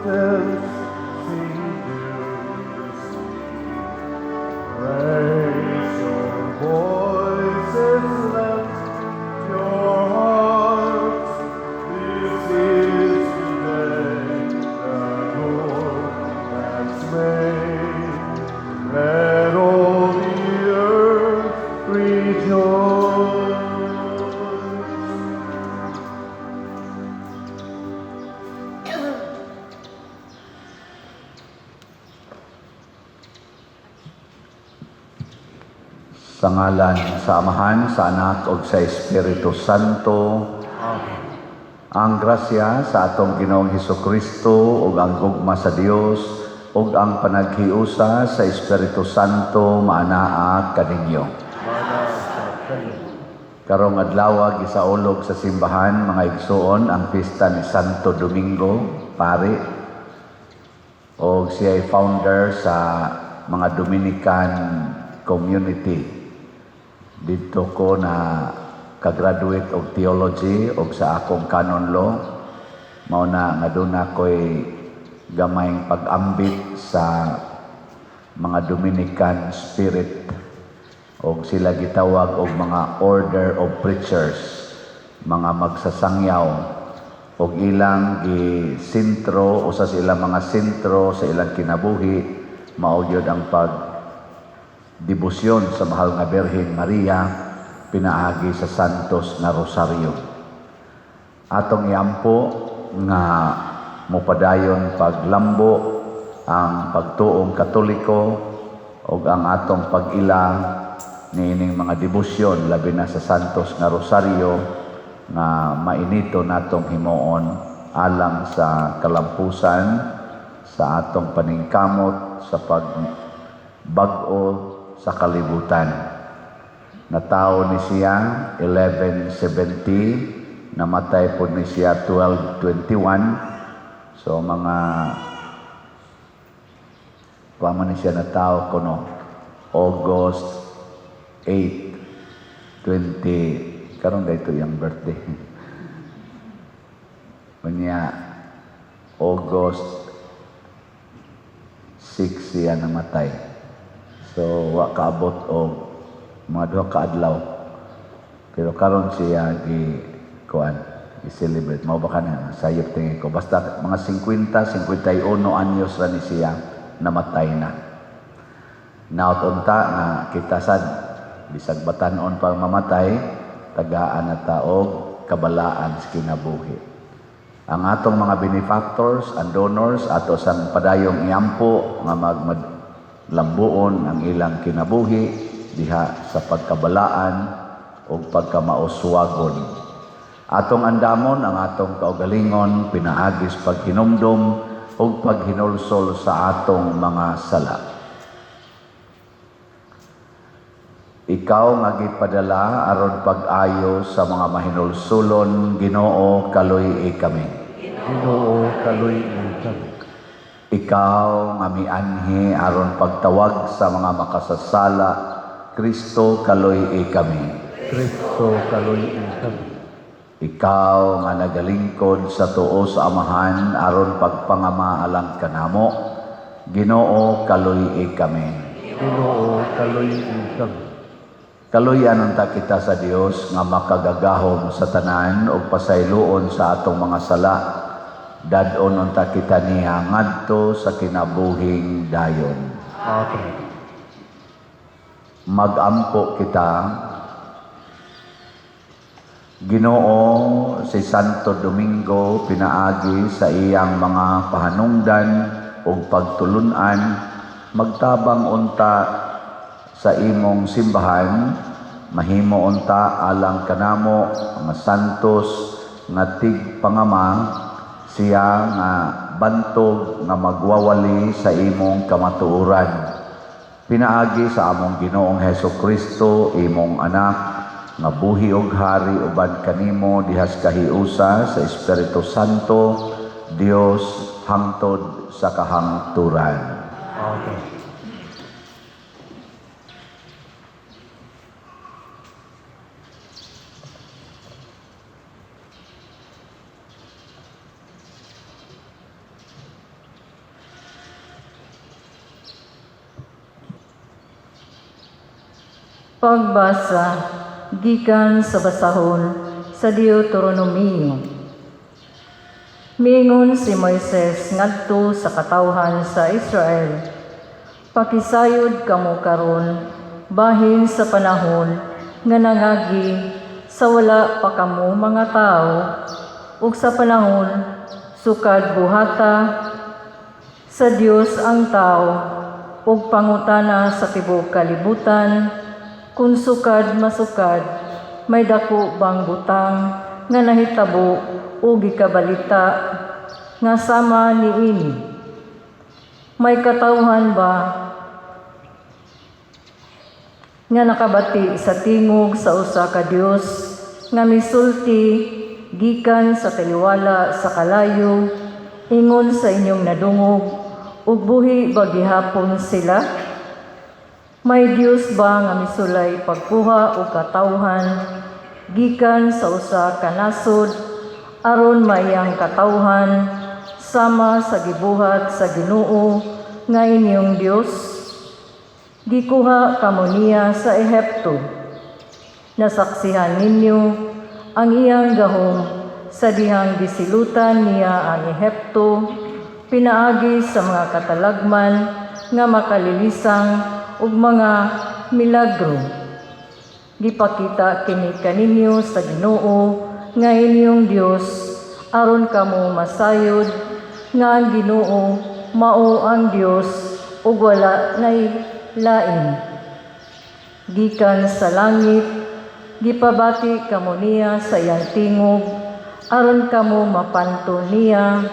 Mountains sing to the sea. Raise your voices, lift your hearts. This is the day the Lord has made. Let all the earth rejoice. Sa ngalan sa Amahan, sa Anak ug sa Espiritu Santo. Amen. Ang grasya sa atong Ginoong Hesukristo ug ang gugma sa Dios ug ang panaghiusa sa Espiritu Santo maanaa kaninyo. Mana sa kayo. Karong adlaw gisaulog sa simbahan, mga igsuon, ang pista ni Santo Domingo Pari, og siya ay founder sa mga Dominican community. Didto ko na kagraduate og theology og sa akong canon law. Mao na nga duna ko'y gamayng pag-ambit sa mga Dominican spirit, og sila gitawag og mga order of preachers, mga magsasangyaw, og ilang gisentro, usa sa ilang mga sentro sa ilang kinabuhi mao gyud ang pag debosyon sa Mahal nga Birhen Maria pinaagi sa Santos nga Rosario. Atong iampo nga mopadayon paglambo ang pagtuong Katoliko ug ang atong pag-ila niining mga debosyon, labi na sa Santos nga Rosario, nga mainito natong himuon alang sa kalampusan sa atong paningkamot sa pagbag-o sa kalibutan. Natawo ni siya 1170, namatay po ni siya 1221. So mga kuha ni siya natawo kuno August 8, 20, karon dito yung birthday. Unya August 6 siya namatay. So wa kaabot og mga 2 ka adlaw. Pero karon siya gi kuan, gi-celebrate. Mao ba kana sayop tingin ko. Basta mga 50, 51 anyos ra ni siya namatay na. Naot unta nga kita sad bisag batan-on pa mamatay, tagaan na ta og kabalaan sa kinabuhi. Ang atong mga benefactors and donors ato sang padayong iampo nga maglambuon ang ilang kinabuhi diha sa pagkabalaan ug pagkamauswagon. Atong andamon ang atong kaugalingon pinaagis paghinumdom ug paghinulsol sa atong mga sala. Ikaw nga gipadala aron pag-ayo sa mga mahinulsulon, Ginoo, kaluy-i kami. Ginoo, kaluy-i kami. Ikaw nga mianhi aron pagtawag sa mga makasasala, Kristo, kaluy-i kami. Kristo, kaluy-i kami. Ikaw nga nagalingkod sa tuo sa Amahan aron pagpangama alang kanamo, Ginoo, kaluy-i kami. Ginoo, kaluy-i kami. Kaluyan unta kita sa Dios nga makagagahom sa tanan ug pasayloon sa atong mga sala. Dad-on unta kita niya ngadto sa kinabuhing dayon. Amen. Magampo kita. Ginoo, si Santo Domingo pinaagi sa iyang mga pahanungdan ug pagtulun-an, magtabang unta sa imong simbahan, mahimo unta alang kanamo mga santos nga tigpangama, siya nga bantog nga magwawali sa imong kamatuoran. Pinaagi sa among Ginoong Heso Kristo, imong anak, nga buhi og hari uban kanimo dihas kahiusa sa Espiritu Santo, Dios, hangtod sa kahangturan. Amen. Pagbasa gikan sa basahon sa Deuteronomio. Miingon si Moises ngadto sa katawhan sa Israel, "Pakisayod kamo karon bahin sa panahon nga nangagi sa wala pa kamo mga tawo ug sa panahon sukad buhata sa Dios ang tao ug pangutana sa tibuok kalibutan kung sukad masukad may dako bang butang nga nahitabo o gikabalita nga sama niini. May katawhan ba nga nakabati sa tingog sa usa ka Dios nga misulti gikan sa taliwala sa kalayo ingon sa inyong nadungog, ug buhi ba gihapon sila? May Dios ba nga misulay pagkuha og katawhan gikan sa usa ka nasod aron maiyang katawhan, sama sa gibuhat sa Ginoo nga inyong Dios? Gikuha kamo niya sa Ehipto. Nasaksihan ninyo ang iyang gahom sa dihang gisilutan niya ang Ehipto pinaagi sa mga katalagman nga makalilisang ug mga milagro. Gipakita kini kaninyo sa Ginoo nga inyong Dios aron kamo masayod nga ang Ginoo mao ang Dios ug wala nay lain. Gikan sa langit gipabati kamo niya sa iyang tingog aron kamo mapanto niya,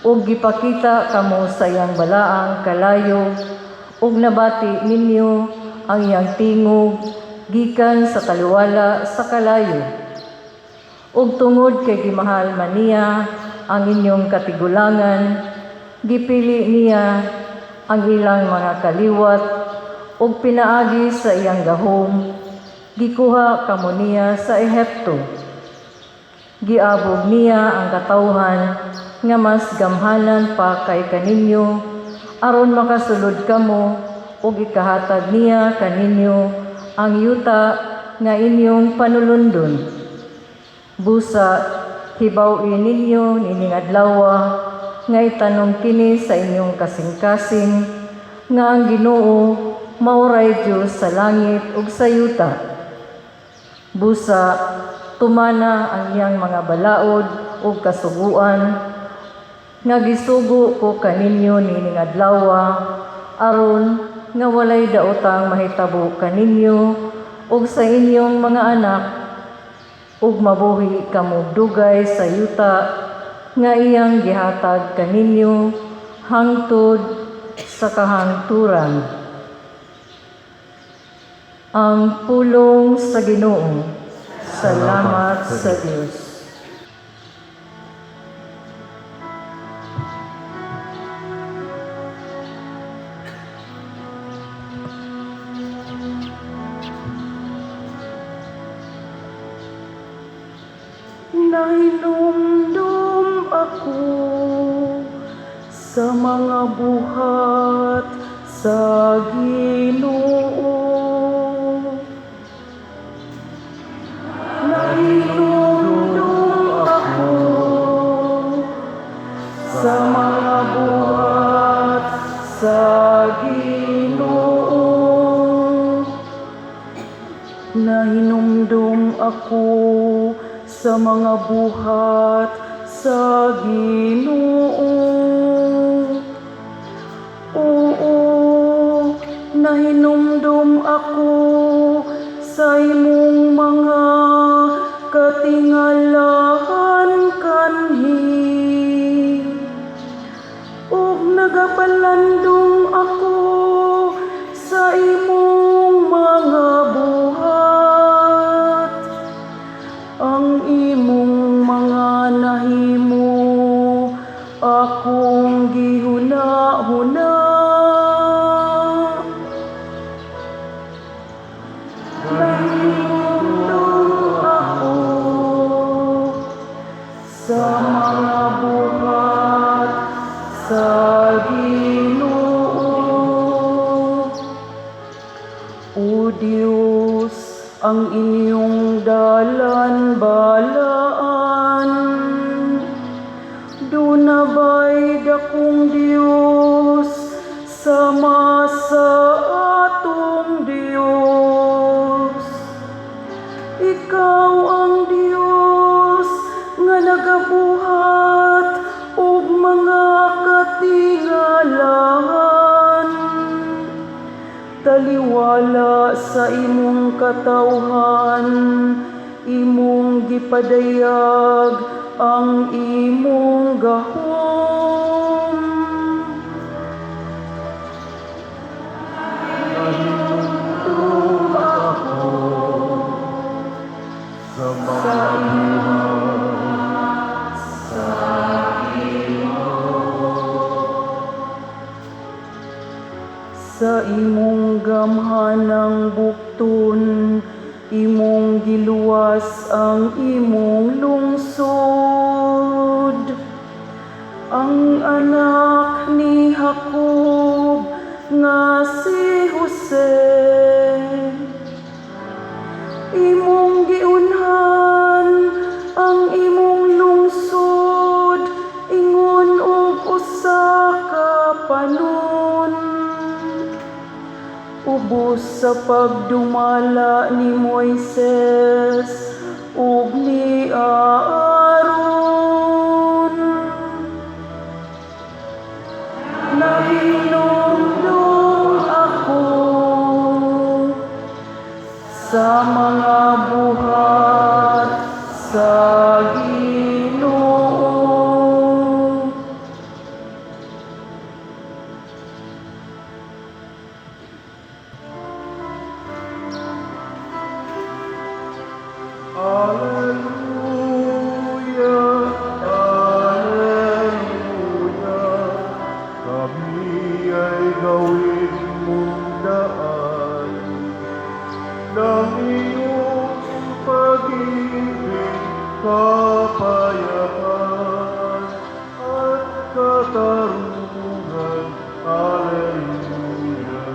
ug gipakita kamo sa iyang balaang kalayo, ug nabati ninyo ang iyang tingog gikan sa taliwala sa kalayo. Ug tungod kay gimahal man niya ang inyong katigulangan, gipili niya ang ilang mga kaliwat, ug pinaagi sa iyang gahom gikuha kamo niya sa Ehipto. Giabog niya ang katawhan nga mas gamhanan pa kay kaninyo aron makasulod kamo ug ikahatag niya kaninyo ang yuta nga inyong panulundon. Busa hibaw-i ninyo nining adlawa nga itanom kini sa inyong kasing-kasing nga ang Ginoo mao ray Dios sa langit ug sa yuta. Busa tumana ang iyang mga balaod ug kasuguan nga gisugo ko kaninyo nining adlawa aron nga walay daotang mahitabo kaninyo ug sa inyong mga anak, ug mabuhi kamo dugay sa yuta nga iyang gihatag kaninyo hangtod sa kahangturan. Ang pulong sa Ginoo. Salamat sa Dios. Nahinumdum ako sa mga buhat sa Ginoo. Nahinumdum ako sa mga buhat sa Ginoo. Nahinumdum ako sa mga buhat sa Ginoo. Oo, nahinumdum ako sa imong mga katingalahan kanhi. Ug nagapalandong ako sa imong mga buhat. Ang imong mga nahimo akong gihuna-huna. Nahinumdum ako sa mga buhat sa Ginoo. O Dios, Ang inyong dalan balaan. Duna ba'y dakong Diyos sama sa atong Diyos? Ikaw ang Diyos nga nagabuhat og mga katingalahan. Taliwala sa imong katawhan, imong gipadayag ang imong gahom. Nahinumdum ako sa mga buhat sa Ginoo. Sa imong gamhanang bukton, imong giluwas ang imong lungsod. Ang anak ni Jacob nga si Jose, imong giunhan ang imong lungsod ingon og usa ka panon. Ubos sa pagdumala ni Moises ug ni Aaron. Nahinumdum ako sa mga buhat sa Ginoo. Alleluia, Alleluia, kami ay gawin mong daan ng iyong pag-ibig, kapayapaan at katarungan. Alleluia.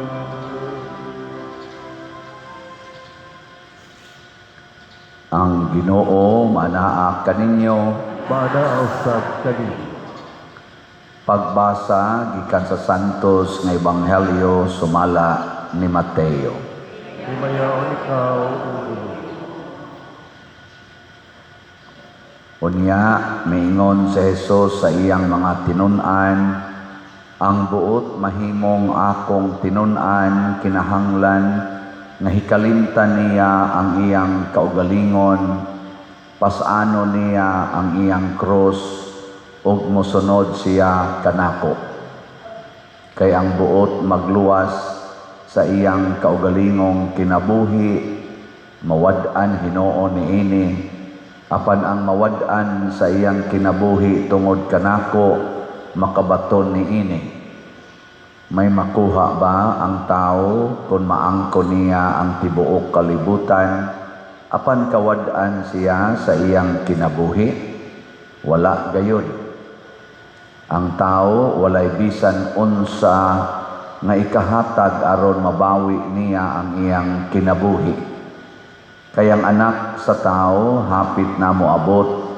Ang Ginoo manaa kaninyo. Manaa usab kaninyo. Pagbasa gikan sa Santos nga Ebanghelyo sumala ni Mateo. Himayaon ikaw, O Ginoo. Unya miingon si Jesus sa iyang mga tinun-an, ang buot mahimong akong tinun-an kinahanglan nga hikalimtan niya ang iyang kaugalingon, pas-anon niya ang iyang krus ug mosunod siya kanako. Kay ang buot magluwas sa iyang kaugalingong kinabuhi, mawad-an hinuon niini, apan ang mawad-an sa iyang kinabuhi tungod kanako, makabaton niini. May makuha ba ang tao kung maangko niya ang tibuok kalibutan, apan kawad-an siya sa iyang kinabuhi? Wala gayud. Ang tao walay bisan unsa nga ikahatag aron mabawi niya ang iyang kinabuhi. Kay ang anak sa tao hapit na moabot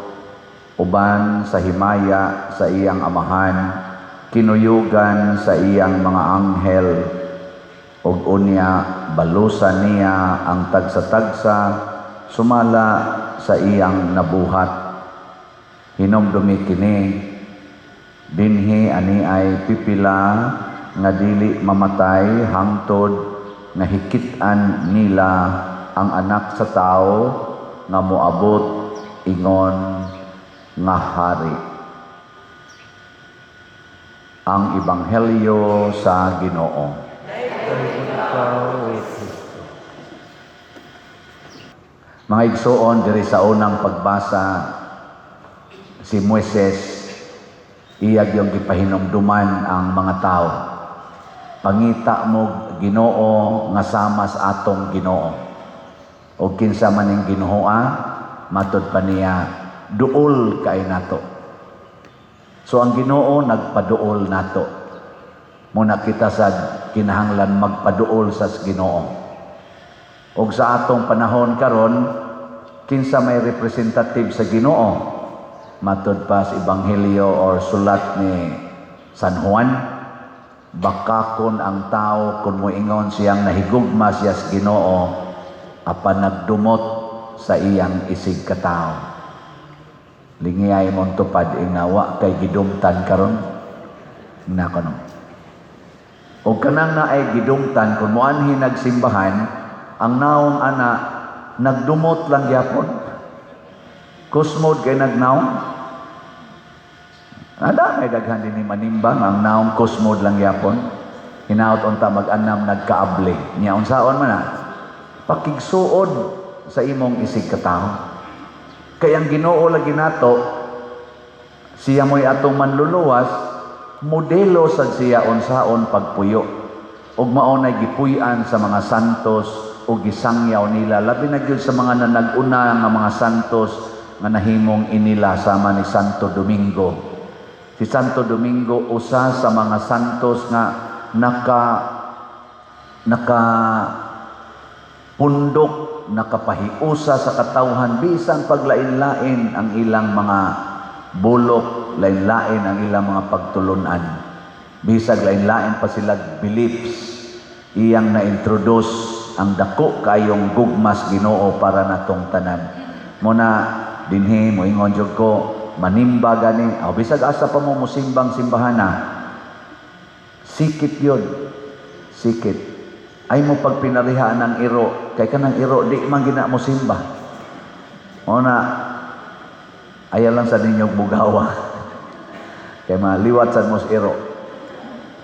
uban sa himaya sa iyang amahan, kinuyugan sa iyang mga anghel, ug unya balusan niya ang tagsa-tagsa sumala sa iyang nabuhat. Hinumdumi kini, dinhi ani ay pipila nga dili mamatay hangtod nga hikit-an nila ang anak sa tao nga moabot ingon nga hari. Ang Ebanghelyo sa Ginoo. Daygon ikaw, O Kristo. Mga igsuon, diri sa unang pagbasa, si Moises iyag yung gipahinumduman ang mga tao. Pangita mo Ginoo nga sama sa atong Ginoo. O kinsa man ning Ginoo, matud pa niya duol kay nato. So ang Ginoo nagpaduol nato. Muna kita sa kinahanglan magpaduol sa Ginoo. Og sa atong panahon karon, kinsa may representative sa Ginoo? Matud pa sa Ebanghelyo or sulat ni San Juan, bakakon ang tao kung moingon siyang nahigugma siya sa Ginoo apan nagdumot sa iyang isig katao. Lingiyay mong tupad ingna wa kay gidumtan karon na kono. O kanang naay gidumtan, kung moanhi nagsimbahan, ang naong ana nagdumot lang gyapon. Kusmod kay nagnaong. Ada may daghan din ni manimbang ang naong kusmod lang gyapon. Hinaot unta mag-anam nagkaable. Nya unsaon man na? Pakigsuod sa imong isig katao. Kay ang Ginoo lagi nato, siya mo'y atong manluluwas, modelo sad siya unsaon pagpuyo. Ug mao nay gipuy-an sa mga santos ug gisangyaw nila, labi na gyud sa mga nanag-una nga mga santos nga nahimong inila sama ni Santo Domingo. Si Santo Domingo, usa sa mga santos nga naka naka pundok, nakapahiusa sa katawhan bisan paglain-lain ang ilang mga bulok, lain-lain ang ilang mga pagtulunan. Bisag lain-lain pa sila beliefs, iyang na-introduce ang dako kayong gugmas Ginoo para natong tanan. Muna dinhi moingon jud ko, manimba gani o bisag asa pa mo musimbang simbahana, sikit yun, sikit. Ay mo pagpinarihaan ng iro, kay kanang iro di man gina mo simba. Muna ayaw lang sa ninyong bugawa. Kay maliwat sad mo sa iro.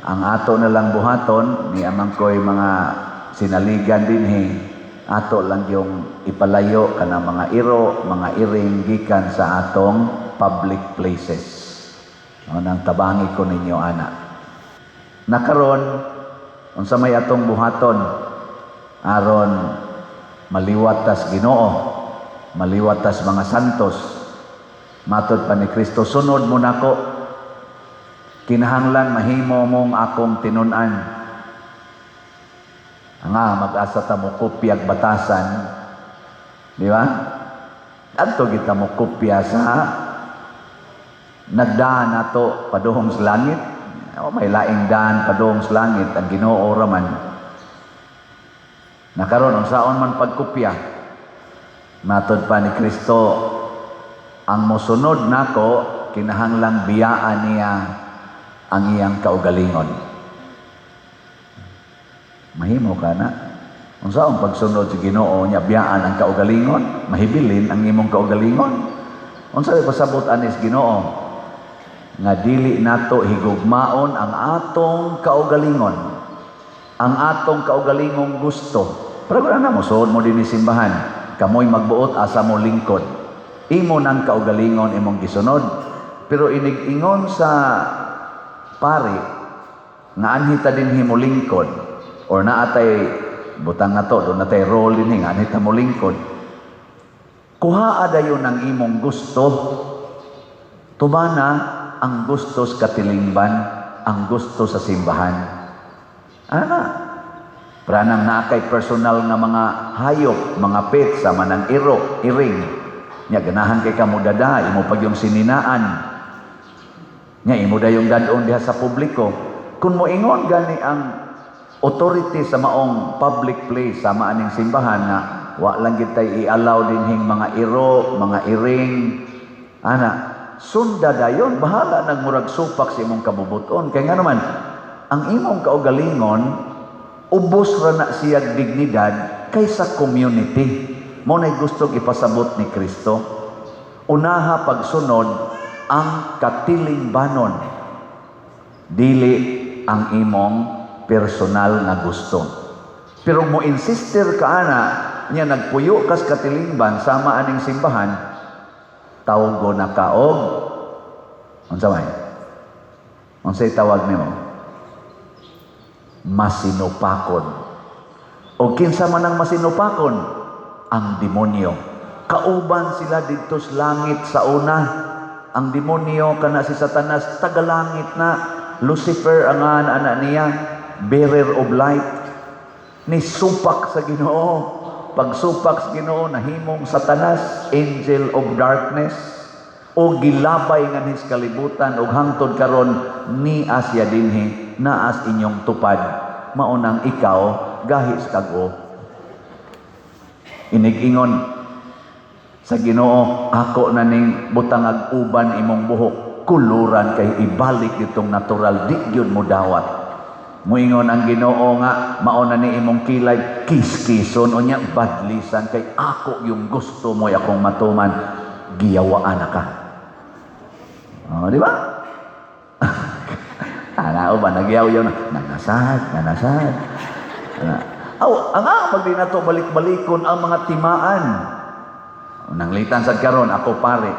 Ang ato na lang buhaton, ni amang ko'y mga sinaligan dinhi, ato lang yung ipalayo kana mga iro, mga iring gikan sa atong public places. Nang tabangi ko ninyo ana. Nakaron, unsa may atong buhaton aron maliwat tas Ginoo, maliwat tas mga santos? Matod pa ni Kristo, "Sunod mo nako, kinahanglan mahimo mong akong tinun-an." Nga mag-asa ta mo kopyag batasan, di ba? Adto kita mo kopya sa nagdaan nato padung sa langit. O, may laing daan padung sa langit, ang Ginoo raman. Nakaron, unsaon man pagkopya? Matod pa ni Kristo, ang mosunod nako kinahanglang biyaan niya ang iyang kaugalingon. Mahimo ka na? Unsaon pagsunod sa Ginoo nya biyaan ang kaugalingon? Mahibilin ang imong kaugalingon? Unsa may pasabot anis Ginoo? Nga dili nato higugmaon ang atong kaugalingon. Ang atong kaugalingong gusto. Pero na mo suod mo dinhi simbahan, kamoy magbuot asa mo lingkod. Imo nang kaugalingon imong gisunod. Pero inig-ingon sa pari nga anhi ta dinhi mo lingkod or naatay butang nga to do natay role dinhi nga anhi ta mo lingkod, kuhaa dayon ang imong gusto, tubana ang gusto sa katilingban, ang gusto sa simbahan ana. Pranang naa kay personal nga mga hayop, mga pet, sama ng iro, iring. Nya ganahan kay kamudada, imo pag yung sininaan. Nya imo dayong dadon diha sa publiko. Kung moingon gani ang authority sa maong public place sama aning simbahan nga wa lang gitay i-allow dinhing mga iro, mga iring, ana, sunda dayon, bahala nag murag supak sa imong kabubuton. Kay nga naman, ang imong kaugalingon, ubos ra na siyag dignidad kaysa community. Mo na'y gustong ipasabot ni Kristo. Unaha pagsunod ang katilingbanon, dili ang imong personal nga gusto. Pero mo insister ka ana, niya nagpuyo kas katilingban sama aning simbahan, tawgo na ka og unsa may? Unsay tawag nimo? Masinupakon. O kinsa man ang masinupakon? Ang demonyo. Kauban sila didto sa langit sa una. Ang demonyo kana si Satanas, tagalangit na. Lucifer ang anak niya, bearer of light. Ni supak sa Ginoo. Pagsupak sa Ginoo, nahimong Satanas, angel of darkness, o gilabay nganhis kalibutan og hangtod karon ni Asya dinhi naas inyong tupad. Maunang ikaw gahi sa kag-o. Inig-ingon sa Ginoo, "Ako na ning butangag uban imong buhok, kuluran kay ibalik itong natural." Di gyud mo dawat. Muingon ang Ginoo nga mao na ni imong kilay, kiskison unya badlisan kay ako yung gusto mo akong matuman. Giyawaan na ka. Oh, di ba? Ana ba nagyaw-yaw na nanasad, nanasad. Ana. Aw, ang ang pag di nato balik-balikon ang mga timaan. Nanglitan sad karon ako pare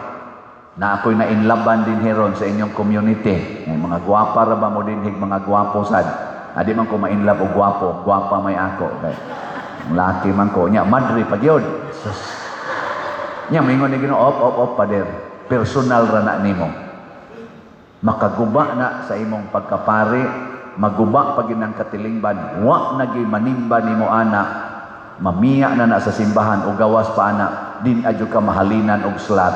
na ako'y nainlaban din heron sa inyong community. May mga gwapa ra ba mo dinhig, mga gwapo sad. Adi man ko mainlove og gwapo, gwapa may ako. Kay laki man ko nya, madre pa gyud. Sus. Nya mingon ni Ginoo, "Op, op, op, pader. Personal ra na nimo. Makaguba na sa imong pagkapari, maguba pa gyud ang katilingban, wa na gyud manimba nimo ana, mamiya na na sa simbahan o gawas pa ana, din adyo ka mahalinan og slot."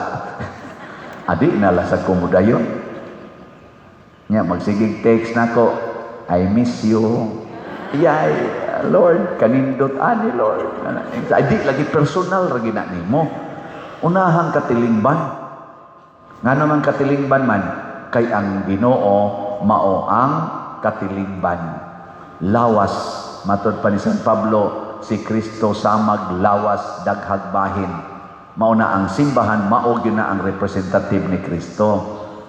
Adi na lang sa kumudayon. Nya magsigig text nako, "I miss you." "Yay, Lord, kanindot ani, Lord." Adi lagi personal ra gina nimo. Unahang katilingban. Ngano man katilingban man, kay ang Ginoo mao ang katilingban. Lawas, matod pa ni San Pablo, si Kristo samag lawas daghag bahin. Mao na ang simbahan, mao gyud na ang representative ni Kristo.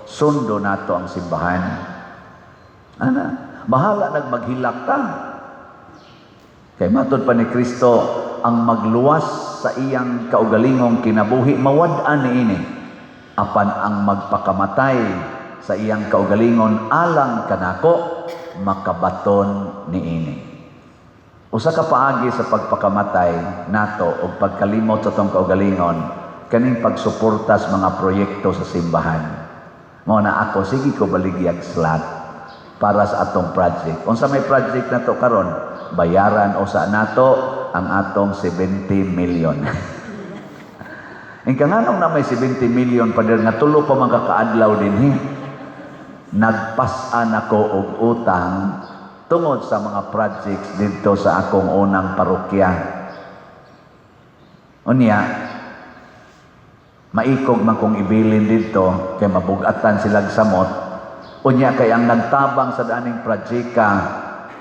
Sundo nato ang simbahan. Ana, bahala nagmaghilak ta. Kay matod pa ni Kristo, ang magluwas sa iyang kaugalingong kinabuhi mawad-an niini. Apan ang magpakamatay sa iyang kaugalingon alang kanako, makabaton niini. Usa ka paagi sa pagpakamatay nato o pagkalimot sa atong kaugalingon kaning pagsuporta sa mga proyekto sa simbahan. Mao na ako sige ko baligyag slot para sa atong project. Unsa may project nato karon? Bayaran usa nato ang atong 70 million. Ingka nganong na may 70 million, pader, nga tulo pa man kakaadlaw dinhi? Nagpas-an ako og utang tungod sa mga projects didto sa akong unang parokya. Unya, maikog man kong ibilin didto kay mabugatan silag samot. Unya kay ang nagtabang sa daning projecta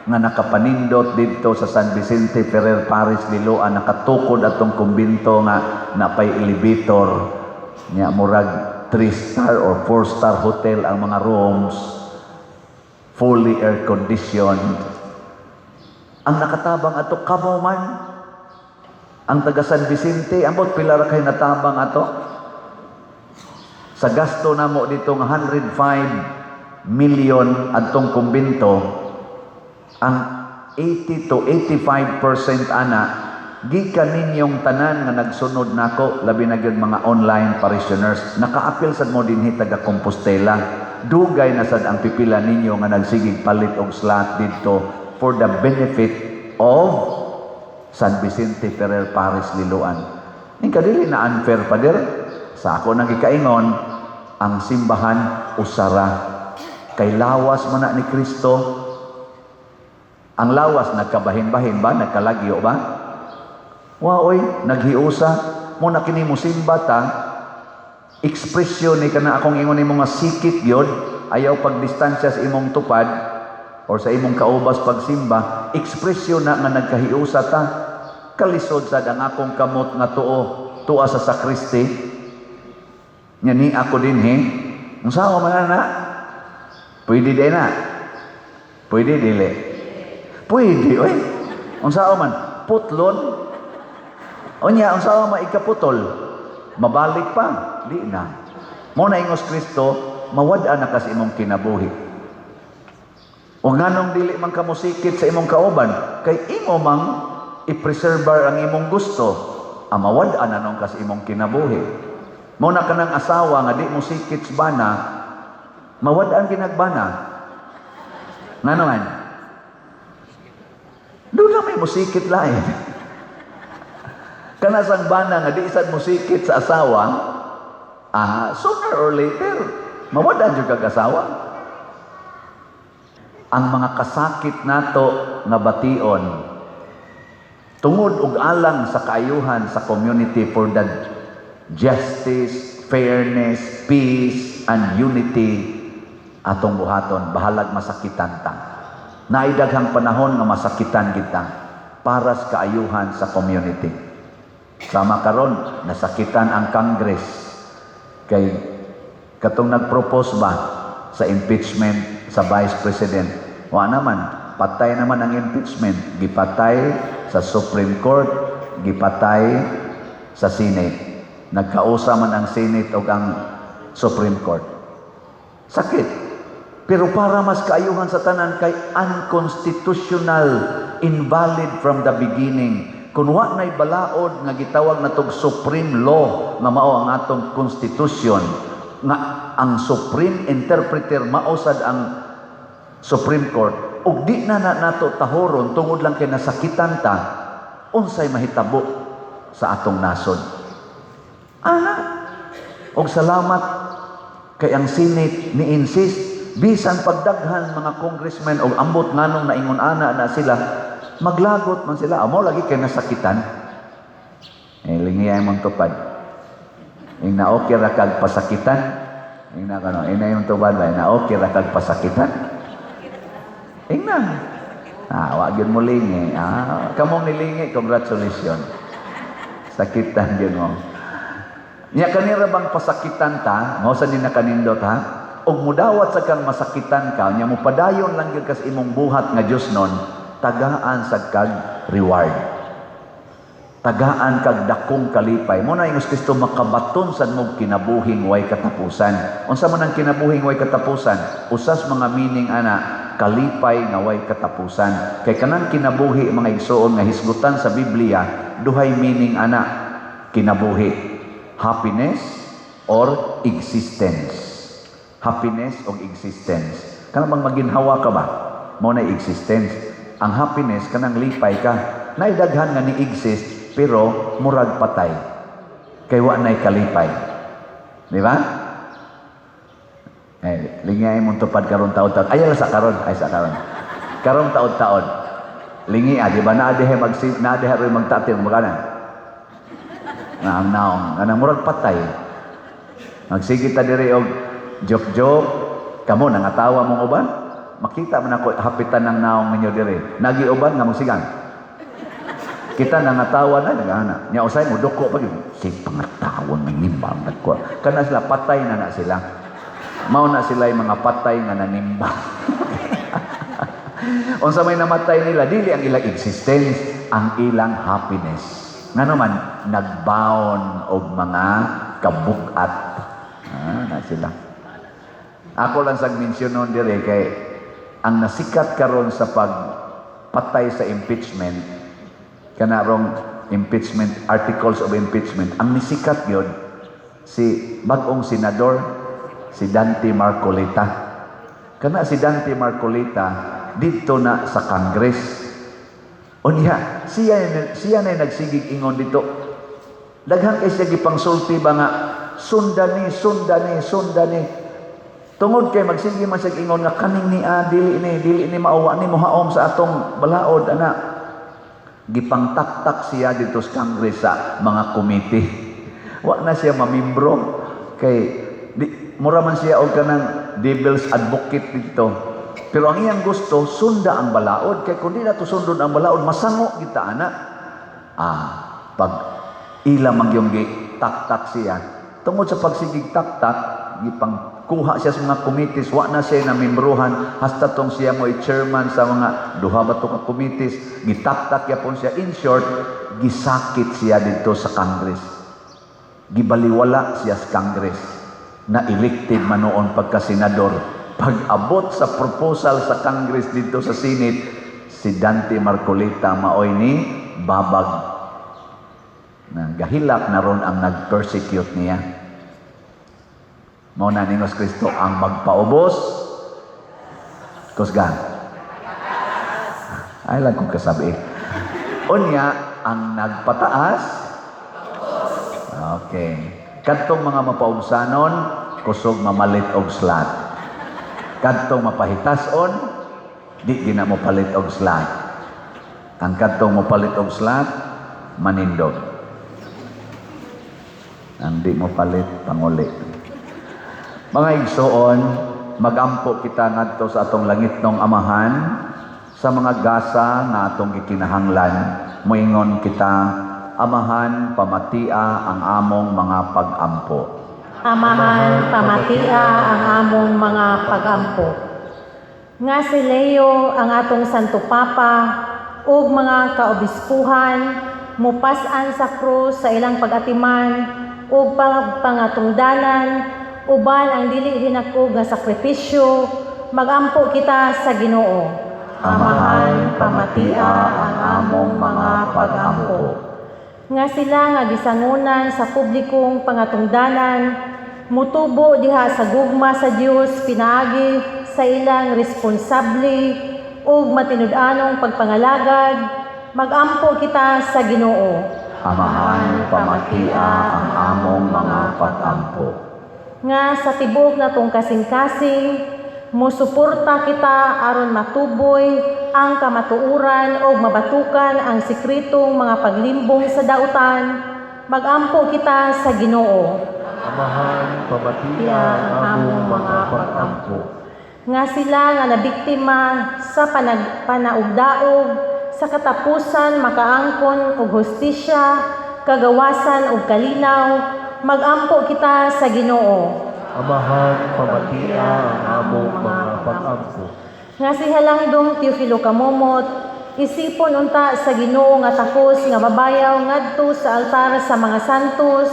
nga nakapanindot didto sa San Vicente Ferrer Parish Liloan, nakatukod atong kumbinto nga napay elevator nya, murag 3 star or 4 star hotel ang mga rooms, fully air conditioned. Ang nakatabang ato kamo man ang taga San Vicente. Ambot pila ra kay natabang ato sa gasto namo dito nga 105 million adtong kumbinto. Ang 80 to 85% ana gikan ninyong tanan nga nagsunod nako, labi na gyud mga online parishioners. Nakaapil sad mo dinhi taga Compostela. Dugay na sad ang pipila ninyo nga nagsigig palit og slot didto for the benefit of San Vicente Ferrer Parish Liloan. Ning kadili na unfair, pader? Sa ako nang gikaingon, ang simbahan usara kay lawas man na ni Kristo. Ang lawas nagkabahin-bahin ba? Nagkalagyo ba? Wa oy, naghiusa. Mo na kini mo simba ta, ekspresyon ni kana akong ingon nimo nga sikit gyud, ayaw pagdistansya sa imong tupad or sa imong kaubas pagsimba, ekspresyon na nga nagkahiusa ta. Kalisod sad ang akong kamot nga tuo, tua sa sakristi. Nya ni ako dinhi. Unsa man na? Pwede din na. Pwede dili. Pwede oy. Unsa man? Putlon. Unya unsa man ikaputol? Mabalik pa, di na. Mo na ingos Kristo, mawad-an na ka sa imong kinabuhi. O nganong dili man ka mosikit sa imong kauban, kay imo mang i-preserve ang imong gusto, ang mawad-an na nung ka sa imong kinabuhi. Mo na kanang asawa nga di mo sikit sa bana, mawad-an ginagbana. Ngano man? Doon na may musikit lain. Kana sang bana nga di sad mo sikit sa asawa, sooner or later, mawad-an jud kag asawa. Ang mga kasakit nato nga bation, tungod og alang sa kaayuhan sa community, for the justice, fairness, peace, and unity, atong buhaton, bahalag masakitan ta. Naay daghang panahon nga masakitan kita para sa kaayuhan sa community. Sama karon, nasakitan ang Congress kay katong nagpropose ba sa impeachment sa Vice President. Wa naman, patay naman ang impeachment, gipatay sa Supreme Court, gipatay sa Senate. Nagkausa man ang Senate ug ang Supreme Court. Sakit. Pero para mas kaayuhan sa tanan, kay unconstitutional, invalid from the beginning. Kung wa na'y balaod nga gitawag natog supreme law nga mao ang atong constitution, nga ang supreme interpreter mao sad ang Supreme Court, ug di na na nato tahoron tungod lang kay nasakitan ta, unsay mahitabo sa atong nasod? Ana. Og salamat kay ang Senate ni insist bisan pagdaghan mga congressmen og ambot nganong naingon ana na sila, maglagot man sila. Amo lagi kay nasakitan. Eh, lingi ay mong tupad. Ing na okay ra kag pasakitan. Ing na kano, ing na yung tupad ba, na okay ra kag pasakitan. Ing na. Ah, wa gyud mo lingi. Ah, kamong nilingi, congratulations. Sakitan gyud mo. Nya kanira bang pasakitan ta, mao sa ni nakanindot ha? Og mudawat sa kang masakitan ka, nya mopadayon lang gyud kas imong buhat nga Dios nun, tagaan sa kag reward. Tagaan kag dakong kalipay. Mo na ingos Kristo, makabaton sad mo kinabuhing way katapusan. Unsa man ang kinabuhing way katapusan? Usas mga meaning ana, kalipay nga way katapusan. Kay kanang kinabuhi, mga igsoon, nga hisgutan sa Biblia, duhay meaning ana kinabuhi. Happiness or existence. Happiness o existence. Kanang bang maginhawa ka ba? Mo na existence. Ang happiness, kanang lipay ka. Naidaghan nga ni exist pero murag patay. Kay wa nay kalipay. Di ba? Eh, lingay mong tupad karon taon-taon. Ay, sa karon, ay sa karon. Karong taon-taon. Lingi ah, di ba naa diha mag naa diha roy magtati magana. Na ang naong, kanang murag patay. Magsige ta diri og joke-joke, kamo nangatawa mong uban. Makita man ako hapitan ng naong ninyo diri. Nagi uban nga mosigan. Kita nangatawa na nagana. Nya usay mo duko pa gyud. Si pangatawon may nimbang ko. Kana sila patay na na sila. Mao na sila yung mga patay nga nanimbang. Unsa may namatay nila, dili ang ilang existence, ang ilang happiness. Nga naman, nagbaon og mga kabugat. Ah, na sila. Ako lang sa mensyonon dire kay ang nasikat karon sa pagpatay sa impeachment, kanarong impeachment, articles of impeachment, ang nisikat yun si bagong senador, si Dante Marcoleta. Kana si Dante Marcoleta dito na sa Congress. Unya, siya siya na nagsigig ingon dito. Daghan kay siya gipangsulti ba nga sundani, sundani, sundani. Tungod kay magsige man siya ingon nga kaning ni ah, dili ni mauwa ni mohaom sa atong balaod ana. Gipangtaktak siya dito sa Congress sa mga komite. Wa na siya mamimbro kay di, mura man siya og kanang devil's advocate dito. Pero ang iyang gusto, sunda ang balaod. Kay kung di na to sundon ang balaod, masango kita ana. Ah, pag ila man yung taktak siya. Tungod sa pagsigig taktak, gipang kuha siya sa mga committees, wa na siya na membruhan, hasta tong siya mo chairman sa mga duha ba to ka committees, gitaktak yapon siya. In short, gisakit siya dito sa Congress. Gibaliwala siya sa Congress na elected man noon pagka senador. Pag-abot sa proposal sa Congress dito sa Senate, si Dante Marcoleta maoy ni babag na gahilak na ron ang nag-persecute niya. Mao na ningos Kristo ang magpaubos kusgan. Ay lang kong kasabi. Unya, ang nagpataas. Okay. Kadtong mga mapaubsanon, kusog mamalit og slot. Kadtong mapahitason, di gina mo palit og slot. Ang kadtong mo palit og slot, manindog. Ang di mo palit, panguli. Mga igsoon, magampo kita ngadto sa atong langitnong Amahan sa mga gasa nga atong gikinahanglan. Moingon kita, Amahan, pamatia ang among mga pag-ampo. Amahan, pamatia ang among mga pagampo. Nga si Leo ang atong Santo Papa ug mga kaobispuhan mupas-an sa krus sa ilang pag-atiman ug pangatungdanan uban ang dili hinakog nga sakripisyo, magampo kita sa Ginoo. Amahan, pamatia ang among mga pag-ampo. Nga sila nga gisangunan sa publikong pangatungdanan mutubo diha sa gugma sa Dios pinaagi sa ilang responsable ug matinud-anong pagpangalagad, magampo kita sa Ginoo. Amahan, pamatia ang among mga pag-ampo. Nga sa tibuok natong kasing-kasing musuporta kita aron matuboy ang kamatuoran o mabatukan ang sekretong mga paglimbong sa dautan, magampo kita sa Ginoo. Amahan, pamatia ang among mga pag-ampo. Nga sila nga nabiktima sa panaugdaog sa katapusan makaangkon og hustisya, kagawasan ug kalinaw, magampo kita sa Ginoo. Amahan, pamatia ang among mga pag-ampo. Nga si Halangdong Teofilo Camomot, isipon unta sa Ginoo nga takos nga babayaw ngadto sa altar sa mga santos,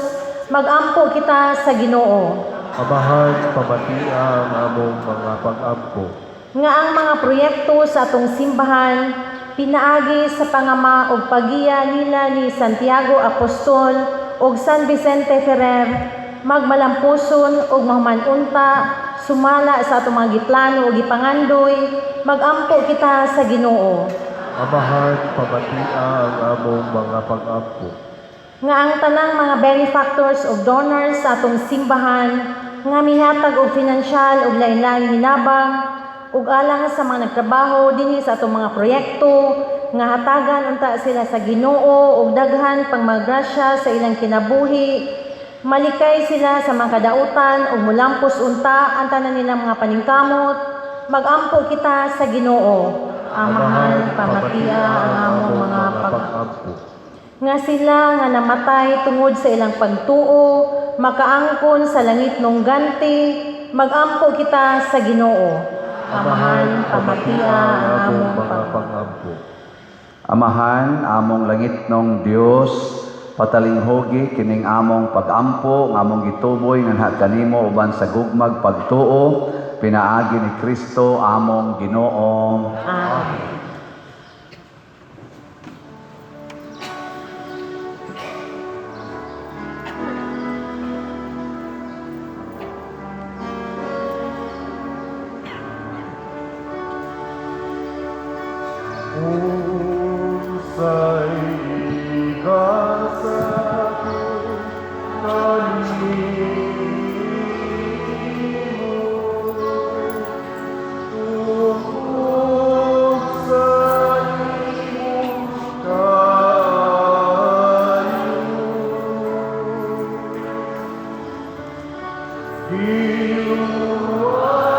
magampo kita sa Ginoo. Amahan, pamatia ang among mga pag-ampo. Nga ang mga proyekto sa atong simbahan pinaagi sa pangama og pagiya nila ni Santiago Apostol ug San Vicente Ferrer magmalampuson ug mahuman-unta sumala sa atong mga giplano ug gipangandoy, magampo kita sa Ginoo. Amahan, pamatia ang among mga pag-ampo. Nga ang tanang mga benefactors ug donors sa atong simbahan nga mihatag og finansyal ug lain-laing hinabang ug alang sa mga nagtrabaho dinhi sa atong mga proyekto, nga hatagan unta sila sa Ginoo ug daghan pang magrasya sa ilang kinabuhi, malikay sila sa mga kadautan ug mulampos unta ang tanan nilang mga paningkamot, magampo kita sa Ginoo. Amahan, pamatia ang among mga pag pag-ampo. Nga sila nga namatay tungod sa ilang pagtuo makaangkon sa langit nung ganti, magampo kita sa Ginoo. Amahan, pamatia ang among mga pag-ampo. Amahan, among langitnong Dios, patalinghugi kining among pag-ampo, nga among gituboy nganha kanimo uban sa gugmag pagtuo, pinaagi ni Kristo among Ginoo. Amen. Unsay ikasakit kanimo, tungod sa imong kaayo? Giluwas mo ako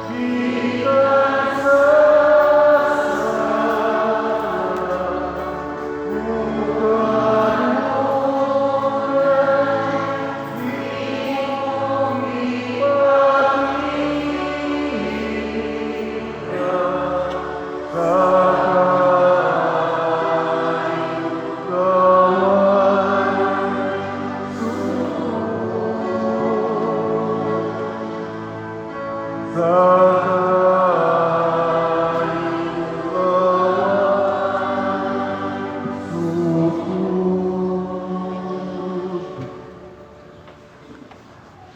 gikan sa sala, ug kanunay imong ipakita sa kaayong sa kaayong sukod.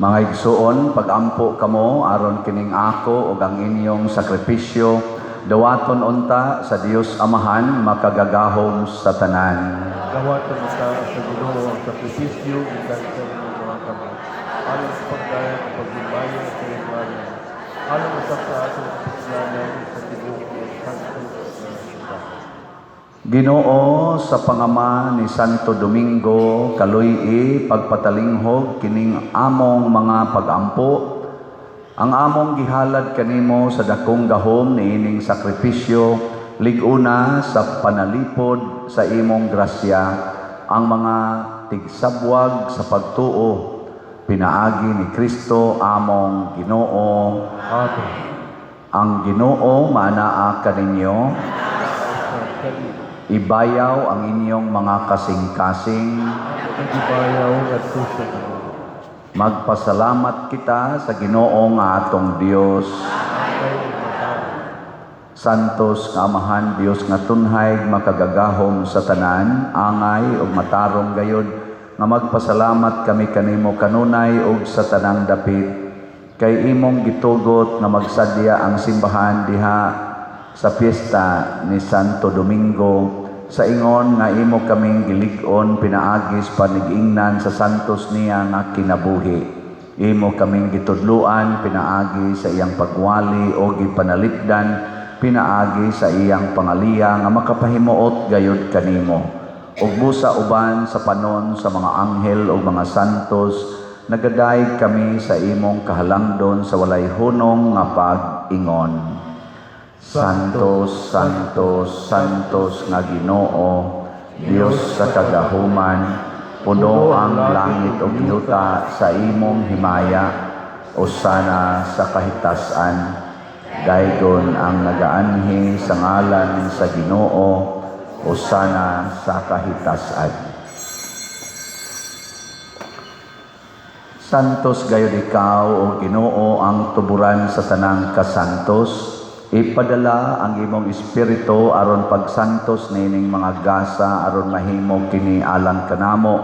Mga igsuon, pagampo kamo aron kining ako ug ang inyong sakripisyo dawaton unta sa Dios Amahan makagagahom sa tanan. Dawata unta sa Ginoo ang sakripisyo gikan sa inyong mga kamot, alang sa pagdayeg ug paghimaya sa iyang ngalan, alang usab sa atong kapislanan ug sa tibuok iyang santo nga simbahan. Ginoo, sa pangama ni Santo Domingo, kaluy-i pagpatalinghog kining among mga pagampo. Ang among gihalad kanimo sa dakong gahom niining sakripisyo, lig-una sa panalipod sa imong grasya ang mga tigsabwag sa pagtuo, pinaagi ni Kristo among Ginoo. Amen. Ang Ginoo maanaa kaninyo. Sa kanimo. Ibayaw ang inyong mga kasing-kasing. Nagibayaw ngadto sa Ginoo. Magpasalamat kita sa Ginoo nga atong Dios. Kay matarong. Santos nga Amahan, Dios nga tunhay, makagagahom sa tanan, angay ug matarong gayod nga magpasalamat kami kanimo kanunay ug sa tanang dapit, kay imong gitugot nga magsadya ang simbahan diha sa piyesta ni Santo Domingo, sa ingon nga imo kaming gilig-on pinaagi sa panigingnan sa santos niya nga kinabuhi. Imo kaming gitudluan pinaagi sa iyang pagwali o gipanalipdan pinaagi sa iyang pangaliya nga makapahimuot gayud kanimo. Ug busa uban sa panon sa mga anghel ug mga santos, nagadayeg kami sa imong kahalangdon sa walay hunong nga pag-ingon. Santos, Santos, Santos nga Ginoo, Dios sa kagahuman, puno ang langit ug yuta sa imong himaya. Osana sa kahitasan. Daygon ang nagaanhi sa ngalan sa Ginoo, Osana sa kahitasan. Santos gayud ikaw, O Ginoo, ang tuburan sa tanang kasantos. Ipadala ang imong espiritu aron pagsantos niining mga gasa, aron mahimo kini alang kanamo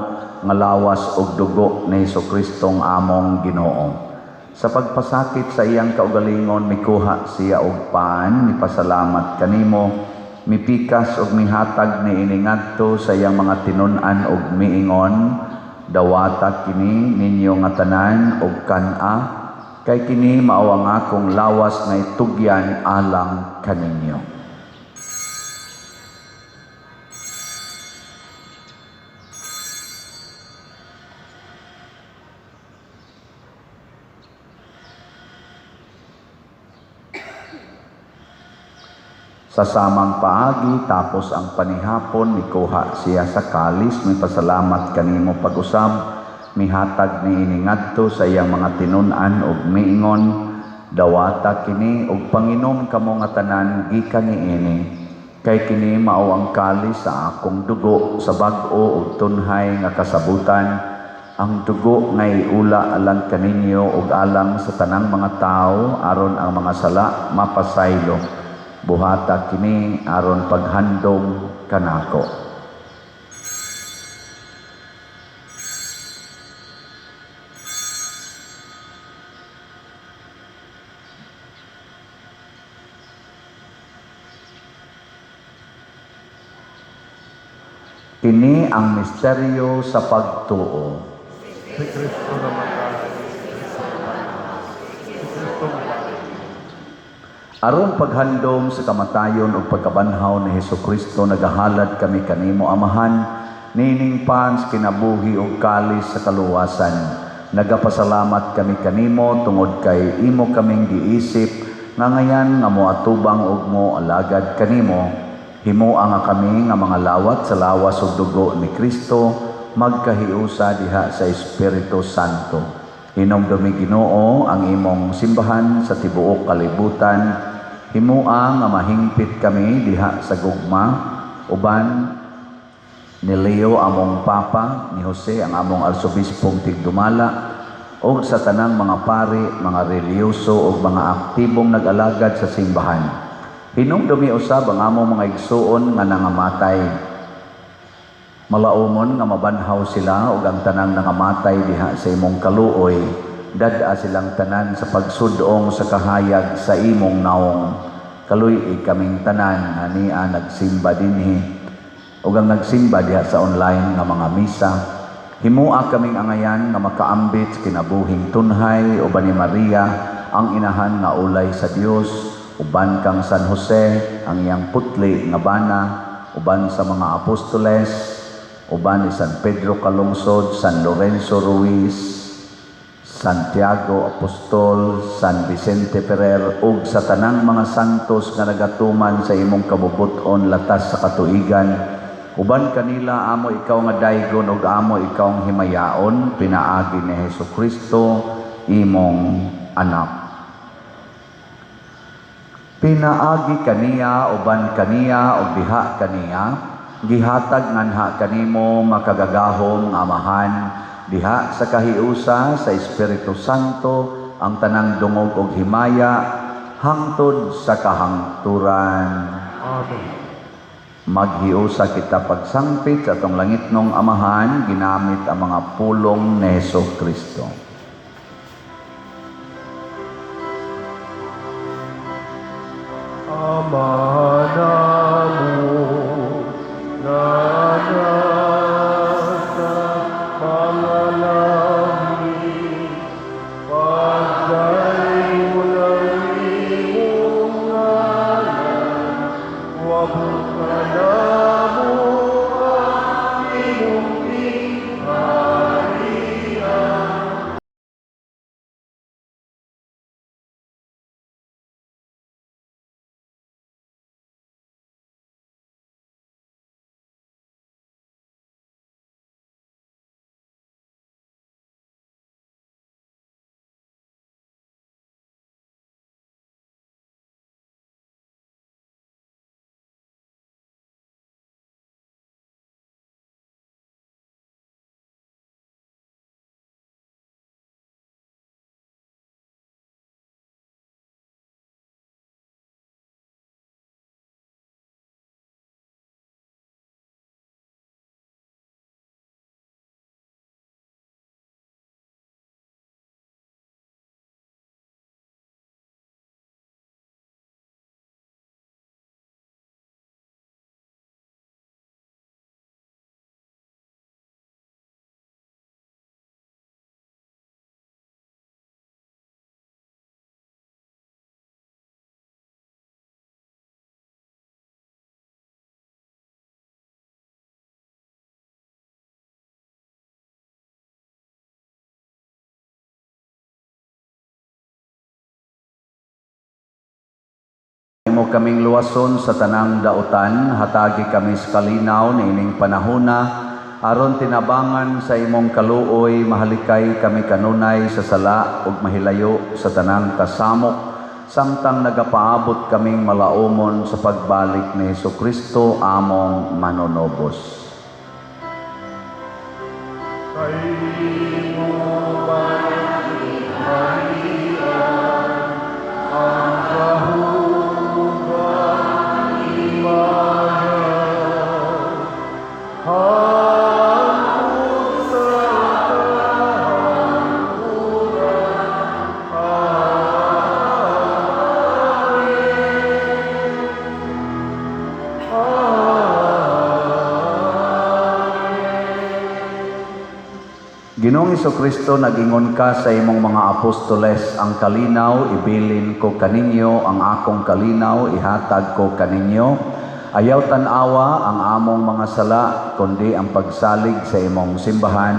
nga lawas ug dugo ni Hesus-Kristong among Ginoo. Sa pagpasakit sa iyang kaugalingon, mikuha siya og pan, mipasalamat kanimo, mipikas ug mihatag niini ngadto sa iyang mga tinun-an ug miingon: "Dawata kini ninyo nga tanan ug kan-a, kay kini mao ang akong lawas nga itugyan alang kaninyo." Sa samang paagi, tapos ang panihapon, mikuha siya sa kalis, mipasalamat kanimo pag-usab, mihatag niini ngadto sa iyang mga tinun-an ug miingon: "Dawata kini ug panginom kamo nga tanan gikan niini, kay kini mao ang kalis sa akong dugo sa bag-o ug tunhay nga kasabutan, ang dugo nga iula alang kaninyo ug alang sa tanang mga tawo aron ang mga sala mapasaylo. Buhata kini aron paghandom kanako." Kini ang misteryo sa pagtuo. Si Kristo namatay, si Kristo namatay, si Kristo namatay. Aron paghandom sa kamatayon ug pagkabanhaw ni Hesukristo, nagahalad kami kanimo, Amahan, nining pan sa kinabuhi ug kalis sa kaluwasan. Nagapasalamat kami kanimo tungod kay imo kaming giisip nga ngayan nga moatubang ug mo alagad kanimo. Himoa nga kami nga mga lawat sa lawas ug dugo ni Kristo magkahiusa diha sa Espiritu Santo. Hinumdumi, Ginoo, ang imong simbahan sa tibuok kalibutan. Himoa nga mahingpit kami diha sa gugma uban ni Leo among Papa, ni Jose ang among arsobispong tigdumala, ug sa tanang mga pari, mga relihiyoso ug mga aktibong nag-alagad sa simbahan. Hinumdumi usab ang among mga igsuon nga nangamatay. Malaumon nga mabanhaw sila ug ang tanang nangamatay diha sa imong kaluoy, dad-a silang tanan sa pagsudong sa kahayag sa imong naong. Kaluy-i kaming tanan nga nia nagsimba dinhi. Ug ang nagsimba diha sa online nga mga misa. Himua kaming angayan nga makaambit sa kinabuhing tunhay uban ni Maria ang inahan nga ulay sa Dios, uban kang San Jose ang iyang putli nga bana, uban sa mga apostoles, uban ni San Pedro Calungsod, San Lorenzo Ruiz, Santiago Apostol, San Vicente Ferrer ug sa tanang mga santos nga nagatuman sa imong kabubut-on latas sa katuigan. Uban kanila amo ikaw nga daygon ug amo ikaw ang himayaon pinaagi ni Hesus Kristo imong anak. Pinaagi kaniya, uban kaniya ug diha kaniya, gihatag nganha kanimo makagagahom nga Amahan diha sa kahiusa sa Espiritu Santo ang tanang dungog ug himaya hangtod sa kahangturan. Amen. Maghiusa kita pagsangpit sa atong langitnong Amahan ginamit ang mga pulong ni Hesus Kristo. Ama namo nga nasa mga langit, pagdaygon ang imong ngalan, moabot kanamo ang imong gingharian. Imo kaming luwason sa tanang dautan, hatagi kami sa kalinaw niining panahona, aron tinabangan sa imong kaluoy, mahalikay kami kanunay sa sala ug mahilayo sa tanang kasamok, samtang nagapaabot kaming malaumon sa pagbalik ni Hesus Kristo among manunobos. Kay imo man gingharian, ang gahom ug himaya, hangtod sa kahangturan. Amen. Amen. Ginoong Kristo, nagingon ka sa imong mga apostoles, ang kalinaw ibilin ko kaninyo, ang akong kalinaw ihatag ko kaninyo. Ayaw tan-awa ang among mga sala, kundi ang pagsalig sa imong simbahan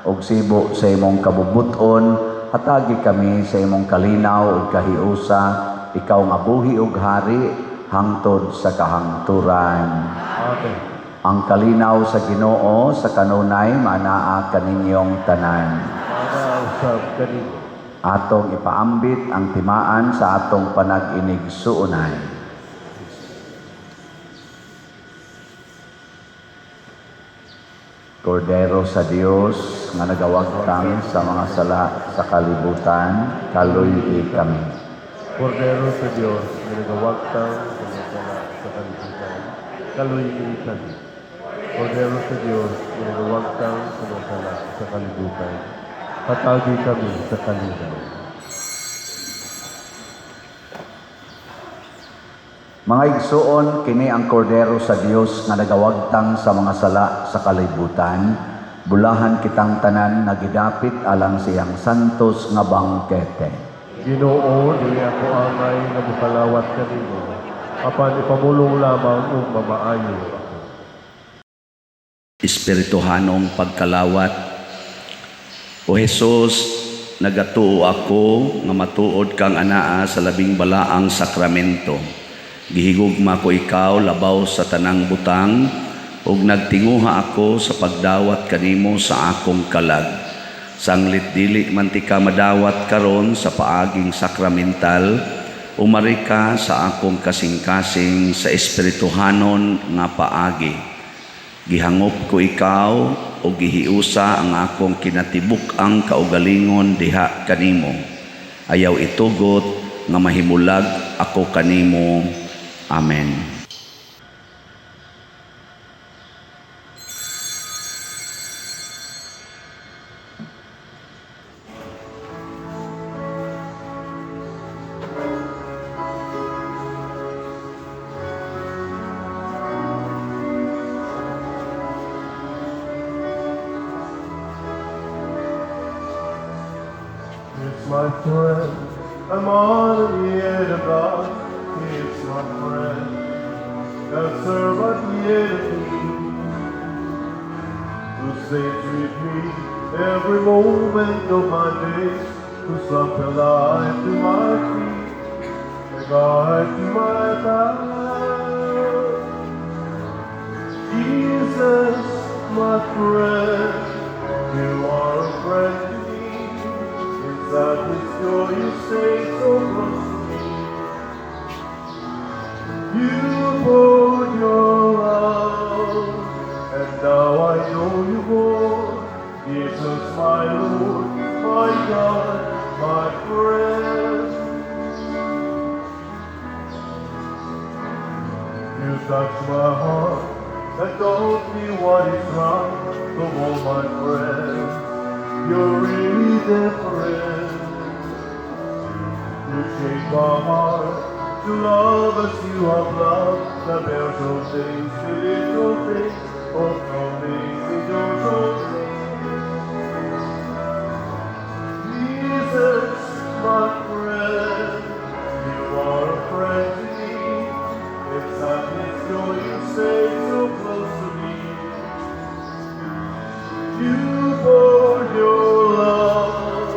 ug sibo sa imong kabubuton. Hatagi kami sa imong kalinaw ug kahiusa, ikaw nga buhi ug hari hangtod sa kahangturan. Amen. Ang kalinaw sa Ginoo sa kanunay maanaa kaninyong tanan. Para usab kaninyo. Atong ipaambit ang timaan sa atong panag-inig-suunay. Kordero sa Dios nga nagawagtang sa mga sala sa kalibutan, kaluy-i kami. Kordero sa Dios nga nagawagtang sa mga sala sa kalibutan, kaluy-i kami. Kordero sa Dios nga nagawagtang sa mga sala sa kalibutan, hatagi kami sa kalinaw. Mga igsuon, kini ang kordero sa Dios nga nagawagtang sa mga sala sa kalibutan. Bulahan kitang tanan nga gidapit alang siyang santos nga bangkete. Ginoo, dili ako angay nga mukalawat kanimo, apan ipamulong lamang ug mamaayo ako. Espirituhanong pagkalawat. O Hesus, nagatuo ako nga matuod kang anaa sa labing balaang sakramento. Gihigugma ko ikaw labaw sa tanang butang ug nagtinguha ako sa pagdawat kanimo sa akong kalag. Sanglit dili man tika madawat karon sa paaging sakramental, umari ka sa akong kasing-kasing sa espirituhanon nga paagi. Gihangop ko ikaw o gihiusa ang akong kinatibuk-ang kaugalingon diha kanimo. Ayaw itugot nga mahimulag ako kanimo. Amen. It's my friend, I'm on the edge of God. It's my friend, that servant enemy, who stays with me every moment of my days, who slump a light to my feet, a guide to my path. Jesus, my friend, you are a friend to me. In sadness, joy, you stay so close to me. You poured your love, and now I know you more. Jesus, my Lord, my God, my friend. You touch my heart and taught me what is right from all my friends. You're really different. You shape my heart to love as you have loved. The bare things, the little things, oh, amazing, you're so. Jesus, my friend, you are a friend to me. In sadness, joy, you stay so close to me. You poured your love,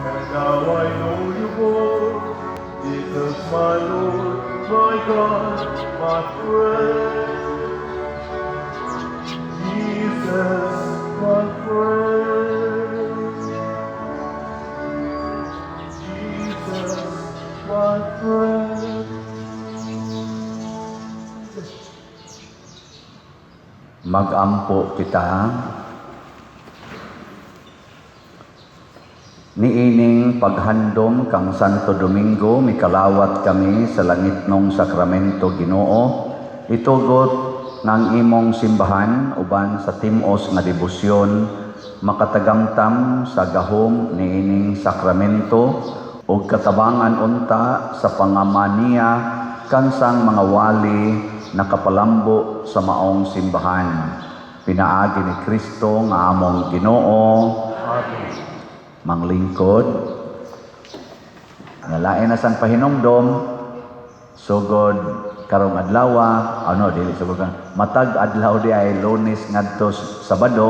and now I know you more. Jesus, my Lord, my God, my friend. Jesus, my friend. Jesus, my friend. Magampo kita. Niining paghandom kang Santo Domingo, mikalawat kami sa langitnong sakramento, Ginoo. Itugot ng imong simbahan uban sa timos nga debosyon makatagamtam sa gahom niining sakramento ug katabangan unta sa pangamaniya kansang mga wali nakapalambo sa maong simbahan. Pinaagi ni Kristo nga among Ginoo. Amen. Manglingkod. Nga lain na sang pahinumdom, sugod karong adlaw, ano, dili sugod ka matag adlaw di ay Lunes ngadto Sabado,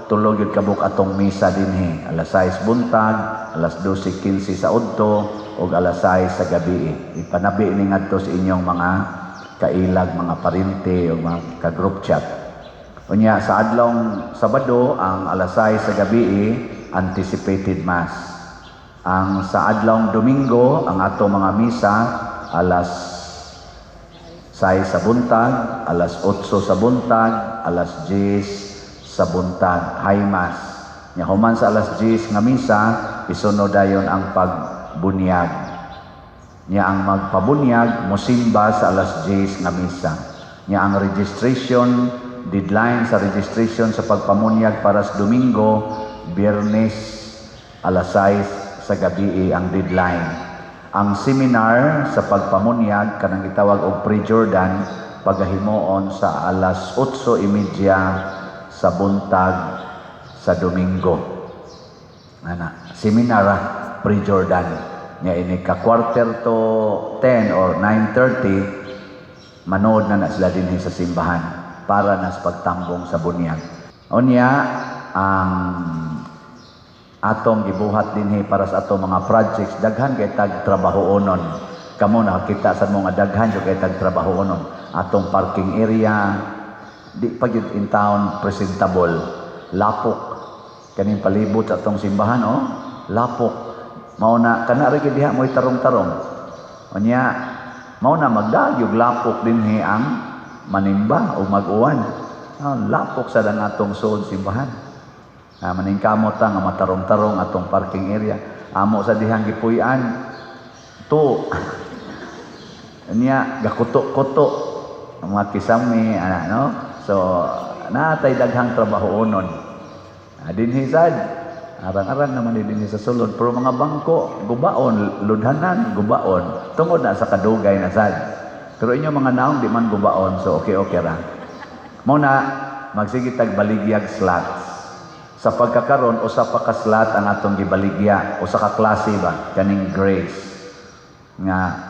tulo gyud kabuk atong misa dinhi, alas 6 buntag, alas 12:15 sa udto ug alas 6 sa gabi. Ipanabi ni ngadto sa inyong mga kailag, mga parente ug mga ka-group chat. Unya sa adlawng Sabado, ang alas 6 sa gabi, anticipated mass. Ang sa adlawng Domingo, ang ato mga misa alas 6 sa buntag, alas 8 sa buntag, alas 10 sa buntag, high mass. Nya human sa alas 10 nga misa, isunod dayon ang pagbunyag. Nya ang magpabunyag mosimba sa alas 10 nga misa. Nya ang registration, deadline sa registration sa pagpamunyag para sa Domingo, Biyernes alas 6 sa gabi ang deadline. Ang seminar sa pagpamunyag, kanang gitawag og pre-Jordan, pagahimuon sa alas 8:30 sa buntag sa Domingo. Ana, seminar pre-Jordan. Nya ini ka 9:45 or 9:30, manood na na sila dinhi sa simbahan para na sa pagtambong sa bunyag. Unya, ang atong gibuhat dinhi para sa atong mga projects, daghan kay tag trabahoonon. Kamo nakakita sa mga daghan jud kay tag trabahoonon. Atong parking area di pa gyud in town presentable, lapok kaning palibot sa atong simbahan, oh, lapok. Mao na kana ra gyud diha mo'y tarong-tarong. Unya mao na magdagyog lapok dinhi ang manimba o mag-uwan. Ah, lapok sa ang atong suod simbahan. Ah, maningkamot ta nga matarong-tarong atong parking area. Amo sa dihang gipuy-an to niya gakuto-kuto ang mga kisame ana, no? So natay daghang trabahoonon. Ah, dinhi sad arang-arang naman ni dinhi sa sulod, pero mga bangko gubaon, ludhanan gubaon tungod na sa kadugay na sad. Pero inyo mga naong di man gubaon, so okay okay ra. Mao na magsige tag baligyag slots. Sa pagkakaron, usa pa ka slot ang atong gibaligya, usa ka klase ba, kaning grace nga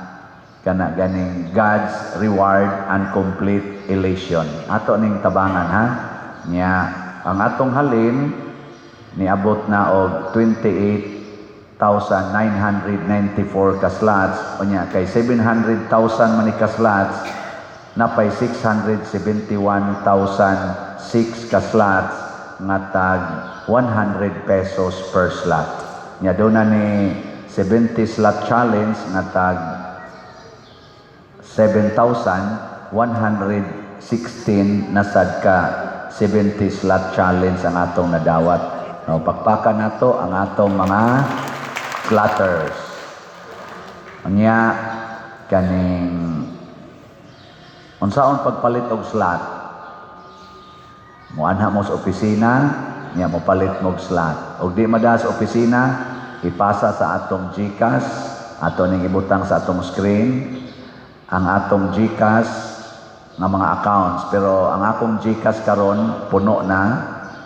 kana ganing God's reward and complete elation. Ato ning tabangan, ha. Nya ang atong halin niabot na og 28,994 ka slots. Unya kay 700,000 man ni ka slots, napay 671,006 ka slots nga tag 100 pesos per slot. Nya doon na ni 70 slot challenge nga tag 7,116 na sad ka 70 slot challenge ang atong nadawat. No, pakpakan nato ang atong mga slotters. Unya kaning unsaon pagpalit og slot? Muanha mo sa opisina, nya mo palit mo og slot. Og di mada sa opisina, ipasa sa atong GCash, ato ning ibutang sa atong screen ang atong GCash nga mga accounts. Pero ang akong GCash karon puno na,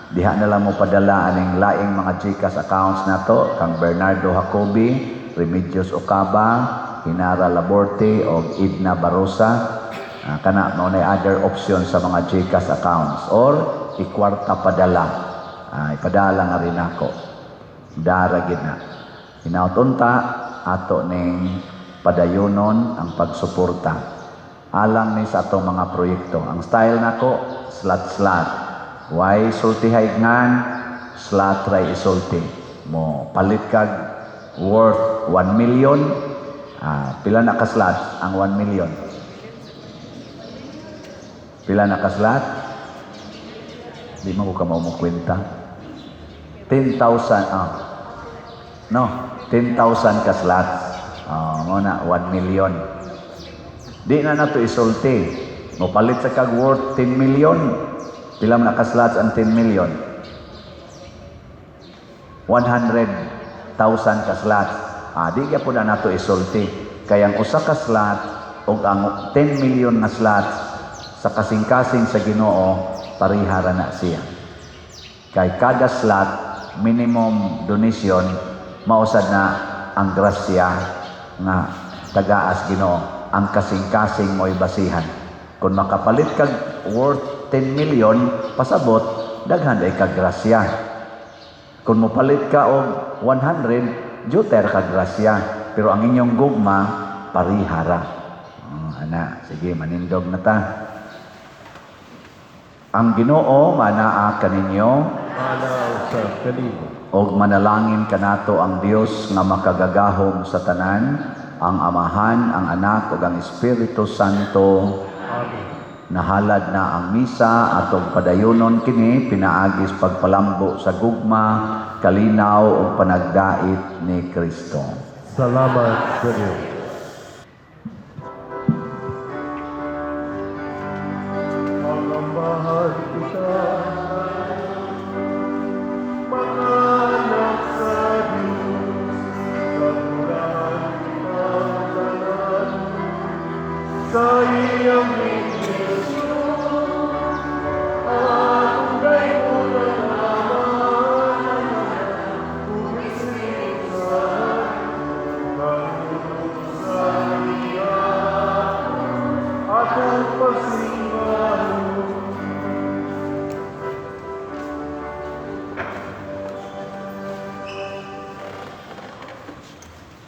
diha na lang mo padala aning laing mga GCash accounts nato kang Bernardo Jacobi, Remedios Ocaba, Hinara Laborte og Edna Barosa. Ah, kana mao na other option sa mga GCash accounts or ikwarta padala. Ah, ipadala nga rin ako. Dara gid na. Hinaut unta ato ning padayonon ang pagsuporta alang ni sa atong mga proyekto. Ang style nako, slot slot. Why sultihay ngan slot ray isulti mo? Palit kag worth 1 million, pila na ka slot ang 1 million? Pila na ka slot? Di mo ko ka mo kwenta. 10,000, ah. No, 10,000 ka slots. Ah, mo na 1 million. Di na nato isulti. Mo palit sa kag worth 10 million. Pila man na ka slots ang 10 million? 100,000 ka slots. Ah, di gyapon na nato isulti. Kay ang usa ka slot ug ang 10 million na slots sa kasing-kasing sa Ginoo, parihara na siya. Kay kada slot minimum donation mausad na ang grasya nga tagaas Ginoo, ang kasing-kasing mo'y basihan. Kung makapalit kag worth 10 million, pasabot daghan ay kag grasya. Kung mopalit ka og 100, juter ka grasya, pero ang inyong gugma parihara. Oh, ana, sige, manindog na ta. Ang Ginoo manaa kaninyo. Mana usab kanimo. Og manalangin kanato ang Dios nga makagagahom sa tanan, ang Amahan, ang Anak ug ang Espiritu Santo. Amen. Nahalad na ang misa, atong padayonon kini pinaagis pagpalambo sa gugma, kalinaw ug panagdait ni Kristo. Salamat sa Dios. Pagambahan kita, mga anak sa Diyos, saguran kita. Mercy.